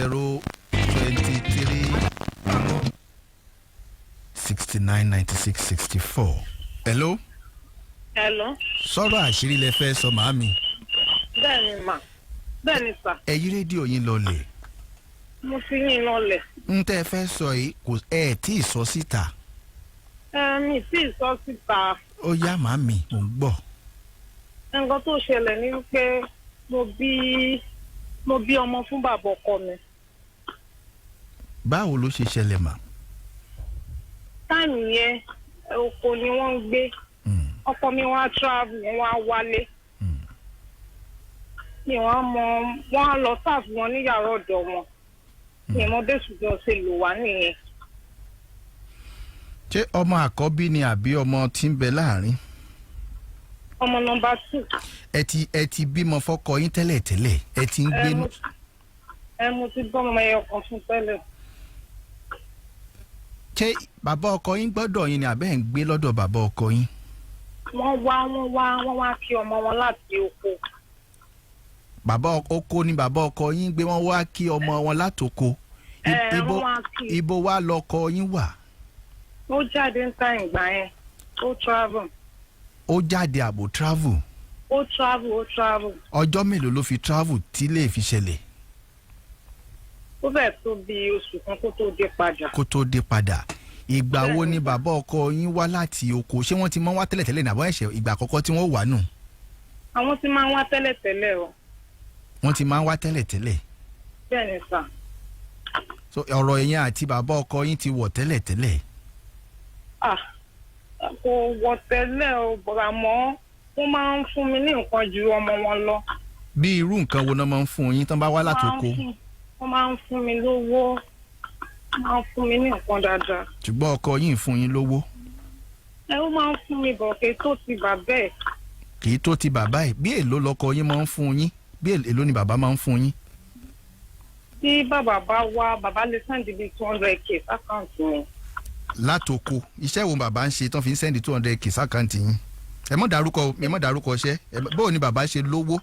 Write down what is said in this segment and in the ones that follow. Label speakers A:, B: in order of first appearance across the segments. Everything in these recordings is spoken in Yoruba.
A: 080 23 69 96 64. Hello.
B: Hello.
A: Sọ̀rọ̀ àṣírí lẹ fẹ́ sọ, màámi?
B: Bẹ́ẹ̀ni mà, bẹ́ẹ̀ni sà.
A: Ẹ yí rédíò yín lọlẹ̀.
B: Mo ti yín lọlẹ̀.
A: N tẹ́ ẹ fẹ́ sọ yìí, kò ẹ tí ì sọ síta?
B: Ẹ mi tí ì sọ síta.
A: Ó yá màámi, mò ń gbọ́.
B: Nǹkan tó ṣẹlẹ̀ ni pé mo bí ọmọ fún bàbá ọkọ mi.
A: Báwo ló ṣe ṣẹlẹ̀ mà?
B: Time yẹn, oko ni wọ́n ń gbé. Ọkọ mi wọ́n á travel, wọ́n á wálé. Mi wọ́n mọ, wọ́n á lọ serve wọn ní yàrá ọ̀dọ̀ wọn. Mi mọ bẹ́ẹ̀, ṣùgbọ́n ṣe lò wá nìyẹn.
A: Ṣé ọmọ àkọ́bí ni àbí ọmọ tí ń bẹ láàrin?
B: Ọmọ number 2.
A: Ẹ ti bímọ fọ́kọ yín tẹ́lẹ̀ tẹ́lẹ̀, ẹ ti ń gbé?
B: Ẹ mo ti bọ́ ọmọ ẹyọ kan fún tẹ́lẹ̀.
A: Ṣé bàbá ọkọ yín gbọ́dọ̀ yín ni àbẹ́ ń gbé lọ́dọ̀ bàbá ọkọ yín?
B: Wọ́n wá kí ọmọ wọn láti oko.
A: Bàbá oko ni bàbá ọkọ yín gbé, wọ́n wá kí ọmọ wọn látoko?
B: Ẹ,
A: Ibo
B: wọ́n wá kí.
A: Ibo wá lọkọ yín wà?
B: Ó jáde ń ta ìgbà yẹn, ó travel.
A: Ó jáde àbò travel?
B: Ó travel, ó travel.
A: Ọjọ́ mélòó ló fi travel tí lè fi ṣẹlẹ̀?
B: Ó bẹ̀ tó bí oṣù kan kó tó dé padà.
A: Kó tó dé padà. Ìgbà wo
B: Bẹ́ẹ̀ni.
A: ni bàbá ọkọ yín wá láti oko? Ṣé wọ́n ti mọ́ wá tẹ́lẹ̀tẹ́lẹ̀ ní àbọ̀ ẹ̀ṣẹ̀ ìgbà àkọ́kọ́ tí wọ́n wà nù?
B: Àwọn tí máa ń wá tẹ́lẹ̀tẹ́lẹ̀ o.
A: Wọ́n ti máa ń wá tẹ́lẹ̀tẹ́lẹ̀?
B: Bẹ́ẹ̀ ni sà.
A: So ọ̀rọ̀ yẹn àti bàbá ọkọ yín ti wọ̀ tẹ́lẹ̀tẹ́lẹ̀?
B: Ah, kò wọ̀ tẹ́lẹ̀ o, bọ̀dà mọ́ wọ́n máa ń fún mi ní nǹkan ju ọmọ wọn lọ.
A: Bí irú nǹkan wo náà máa ń fún yín tán bá wá láti oko?
B: Wọ́n máa ń fún mi lówó, wọ́n máa ń fún mi ní nǹkan dáadáa.
A: Ṣùgbọ́n ọkọ yín ń fún yín lówó?
B: Ẹ, ó máa ń fún mi bọ̀ kí tó ti bà bẹ́ẹ̀.
A: Kì í tó ti bàbá ẹ̀. Bí èló lọkọ yín máa ń fún yín? Bí èló ni bàbá máa ń fún yín?
B: Tí bàbá bá wá, bàbá lè send bíi 200K s'account mi.
A: Látoko, iṣẹ́ wo bàbá ń ṣe tán fi ń send 200K s'account yín? Ẹ mọ̀ dárúkọ, ẹ mọ̀ dárúkọ iṣẹ́. Bóò ni bàbá ṣe lówó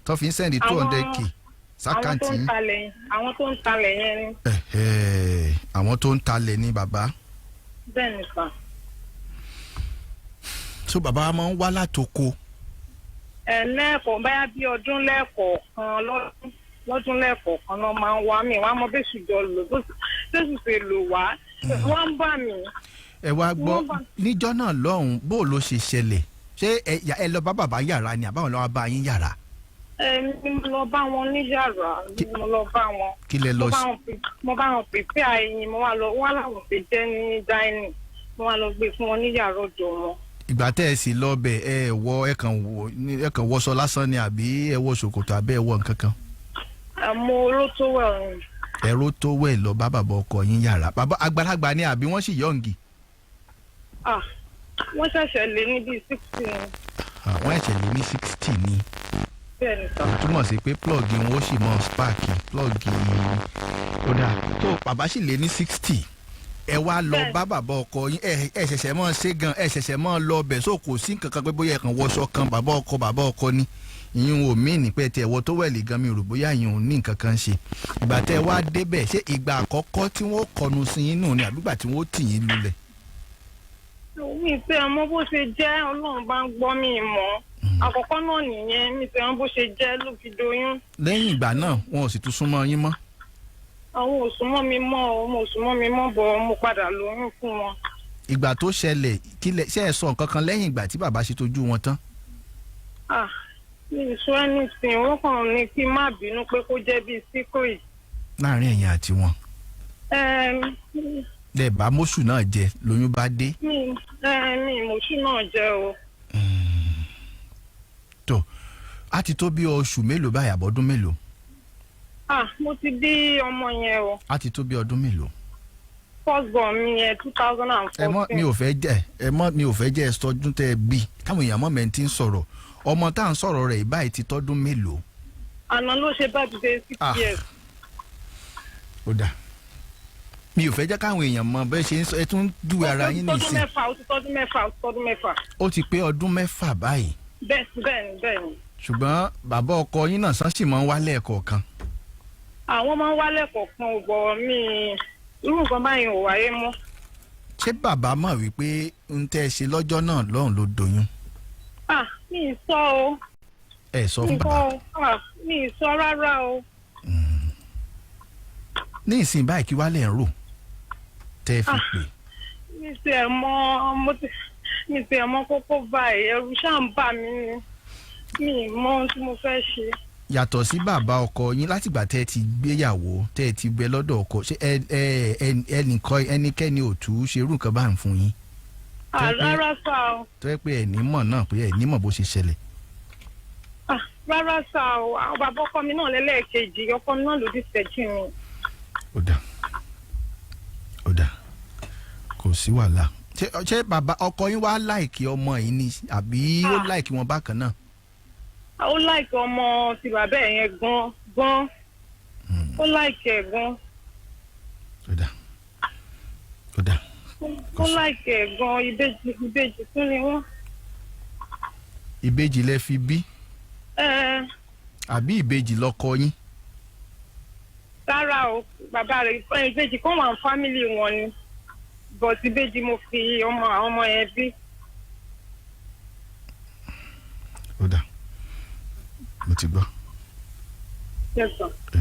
A: tán fi ń send 200K
B: Àwọn
A: s'account
B: tó ń
A: yín?
B: talẹ̀, àwọn tó ń talẹ̀ yẹn ni.
A: Ẹ̀hẹ́, àwọn tó ń talẹ̀ ni bàbá?
B: Bẹ́ẹ̀ ni sà.
A: So bàbá máa ń wá látoko?
B: Ẹ lẹ́ẹ̀kọ́ báyà bí ọdún lẹ́ẹ̀kọ̀ọ̀kan, lọ́dún lọ́dún lẹ́ẹ̀kọ̀ọ̀kan náà máa ń wá mi wá mọ bẹ́sù jọ lò bẹ́sù ṣe lò wá, wọ́n ń bà mí.
A: Ẹ wá gbọ́.
B: Wọ́n
A: Níjọ́ náà lọ́hùn, bó ló ṣe ṣẹlẹ̀? Ṣé ẹ lọ bá bàbá yàrá ni àbáwọn lọ́wọ́ bá yín yàrá?
B: Ẹ ní mo lọ bá wọn ní yàrá, mo lọ bá wọn.
A: Kí lẹ lọ
B: Mo bá
A: sí?
B: mo bá wọn prepare ẹyin, mo wá lọ wá láwọn fi jẹ́ ní dining, mo wá lọ gbé fún wọn ní yàrá ọ̀dọ̀ wọn.
A: Ìgbà tẹ́ ẹ sì lọ bẹ̀, ẹ wọ ẹ kàn wọṣọ lásán ni àbí ẹ wọ ṣòkòtò àbí ẹ wọ nǹkan kan?
B: Mo ró towel ni.
A: Ẹ̀rọ tó wẹ̀ lọ bá bàbá ọkọ yín yàrá. Bàbá àgbàlagbà ni àbí wọ́n sì young?
B: Ah, wọ́n ṣẹ̀ṣẹ̀ lé ní bíi 60.
A: Àwọn ẹ̀ṣẹ̀ lé ní 60 ni?
B: Bẹ́ẹ̀ ni sà.
A: Túmọ̀ sí pé plug wọn ó sì mọ spark plug. Ó dáa tó, bàbá sì lé ní 60. Ẹ wá lọ bá bàbá ọkọ yín. Ẹ ṣẹ̀ṣẹ̀ mọ́ ṣe gan, ẹ ṣẹ̀ṣẹ̀ mọ́ lọ bẹ̀, so kò sí nǹkan kan pé bóyá ẹ kàn wọṣọ kan bàbá ọkọ, bàbá ọkọ ni. Ìyún ò mí ní pé tí ẹ wọ towel gan, mi rò bóyá ìyún ò ní nǹkan kan ṣe. Ìgbà tẹ́ ẹ wá débẹ̀, ṣé ìgbà àkọ́kọ́ tí wọ́n kọnu sí yín nù ni àbígbà tí wọ́n tì yín lulẹ̀?
B: Mi tẹ́ ẹ mọ̀ bó ṣe jẹ́, Ọlọ́run bá ń gbọ́, mi mọ́ àkọ́kọ́ náà nìyẹn. Mi tẹ́ ẹ mọ̀ bó ṣe jẹ́ ló fi doyún.
A: Lẹ́yìn ìgbà náà, wọn ò sì tún súnmọ́ yín mọ́?
B: Àwọn ò súnmọ́ mi mọ́ o, mo ò súnmọ́ mi mọ́ bọ̀, mo padà lóyún fún wọn.
A: Ìgbà tó ṣẹlẹ̀, kílẹ̀ ṣe é sọ nǹkan kan lẹ́yìn ìgbà tí bàbá ṣe tójú wọn tán?
B: Ah, mi ì sọ anything. Wọ́n kàn ní kí n má bínú pé kó jẹ́ bíi secret.
A: Láàrin ẹ̀yin àti wọn? Lẹ bá mọ́ṣù náà jẹ, lóyún bá dé.
B: Mi ìmọ̀ṣù náà jẹ́ o.
A: Tó a ti tó bí oṣù mélòó báyìí, àbọ̀dún mélòó?
B: Ah, mo ti bí ọmọ yẹn o.
A: A ti tó bí ọdún mélòó?
B: First born mi yẹn, two thousand and
A: Ẹ mọ̀ mi
B: fourteen.
A: ò fẹ́ jẹ́ ẹ mọ̀ mi ò fẹ́ jẹ́ ẹ sọdún tẹ́ ẹ bí, káwọn èèyàn mọ̀ mẹ́ntì ń sọ̀rọ̀. Ọmọ tá à ń sọ̀rọ̀ rẹ̀ báyìí ti tọ́dún mélòó?
B: Àná ló ṣe birthday 6
A: Ah.
B: years.
A: Ó dà, mi ò fẹ́ jẹ́ káwọn èèyàn mọ̀ bẹ́ẹ̀ ṣe ń sọ. Ẹ tún júwe ara yín
B: Ó ti tọ́dún
A: nìsín.
B: 6, ó ti tọ́dún 6, ó ti tọ́dún 6.
A: Ó ti pé ọdún 6 báyìí?
B: Bẹ́ẹ̀, bẹ́ẹ̀ ni, bẹ́ẹ̀ ni.
A: Ṣùgbọ́n bàbá ọkọ yín náà sán sì máa ń wálé ẹ̀kọ̀ọ̀kan?
B: Àwọn máa ń wálẹ̀ kọ̀ọ̀kan ò bọ̀ mí, irú nǹkan báyìí ò wáyé mọ́.
A: Ṣé bàbá mọ̀ wípé ń tẹ́ ẹ ṣe lọ́jọ́ náà lọ́hùn ló doyún?
B: Ah, mi ì sọ o.
A: Ẹ sọ
B: Mi
A: fún
B: ì sọ
A: bàbá?
B: o. Ah, mi ì sọ rárá o.
A: Ní ìsìn báyìí, kí wàá lẹ̀ ń rò tẹ́ ẹ fi pè?
B: Mi ti ẹ̀ mọ mo ti mi ti ẹ̀ mọ kókó báyìí, ẹ̀rù ṣáà ń bà mí ni, mi ì mọ ohun tí mo fẹ́ ṣe.
A: Yàtọ̀ sí bàbá ọkọ yín, látìgbà tẹ́ ẹ ti gbéyàwó, tẹ́ ẹ ti bẹ lọ́dọ̀ ọkọ, ṣé ẹ ẹ ẹnìkan ẹnikẹ́ni ò tú ṣerú nǹkan bá ń fún yín?
B: Ah, rárá sá o.
A: Tó yẹ pé ẹ̀ nímọ̀ náà, pé ẹ̀ nímọ̀ bó ṣe ṣẹlẹ̀.
B: Ah, rárá sá o. Àwọn bàbá ọkọ mi náà lẹ́lẹ́ẹ̀kejì, ọkọ mi náà ló dì sẹ́jì mi.
A: Ó dà, ó dà, kò sí wàhálà. Ṣé bàbá ọkọ yín wá like ọmọ yìí ni, àbí ó
B: Ah.
A: like wọn bákan náà?
B: Ó like ọmọ ti bàbá ẹ̀ yẹn gan gan, ó like ẹ̀ gan.
A: Ó dà, ó dà.
B: Ó like ẹ̀ gan. Ìbejì, ìbejì tún ni wọ́n.
A: Ìbejì lẹ fi bí?
B: Ẹ.
A: Àbí ìbejì lọkọ yín?
B: Rárá o, bàbá rẹ̀, ìbejì kan wà ní family wọn ni, but ìbejì mo fi ọmọ àwọn ọmọ yẹn bí.
A: Ó dà, mo ti gbọ́.
B: Yes, sir.
A: Eh.